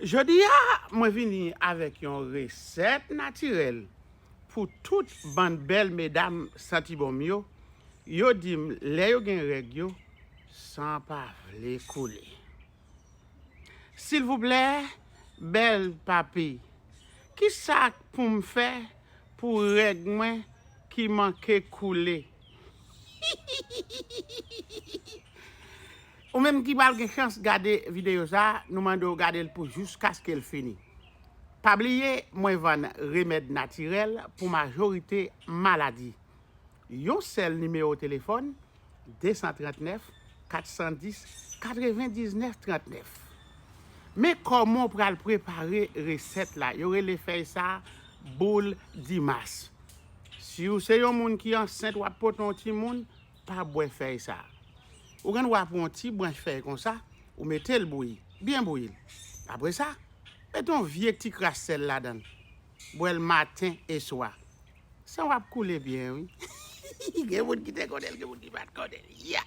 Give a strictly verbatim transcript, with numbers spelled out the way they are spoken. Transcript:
Jodi a, mwen vini avèk yon resèt natirèl pou tout bann bèl medam santi bon m yo. Yo di m lè yo gen règ yo, san pa vle koule. Silvouplè, bèl papi, kisa pou m fè pou règ mwen ki manke koule? Ou menm ki pral gen chans gade videyo sa, nou mande w gade l pou jiskaske l fini. Pa bliye, mwen vann remèd natirèl pou majorite maladi. Yon sèl nimewo telefòn, de san trannèf, kat san dis, katrevendiznèf trannèf. Men kòman w pral prepare resèt la. Yo rele fèy sa boul dimas. Si w se yon moun ki ansent, w ap pote yon timoun, pa bwè fèy sa. Ou gen dwa pran yon ti branch fèy konsa, ou mete l bouyi, byen bouyi l. Apre sa, mete yon vye ti kras sèl ladan l. Bwè l maten e swa. San w ap koule byen, wi. Gen moun ki te konnen l, gen moun ki pa t konnen l. Ya!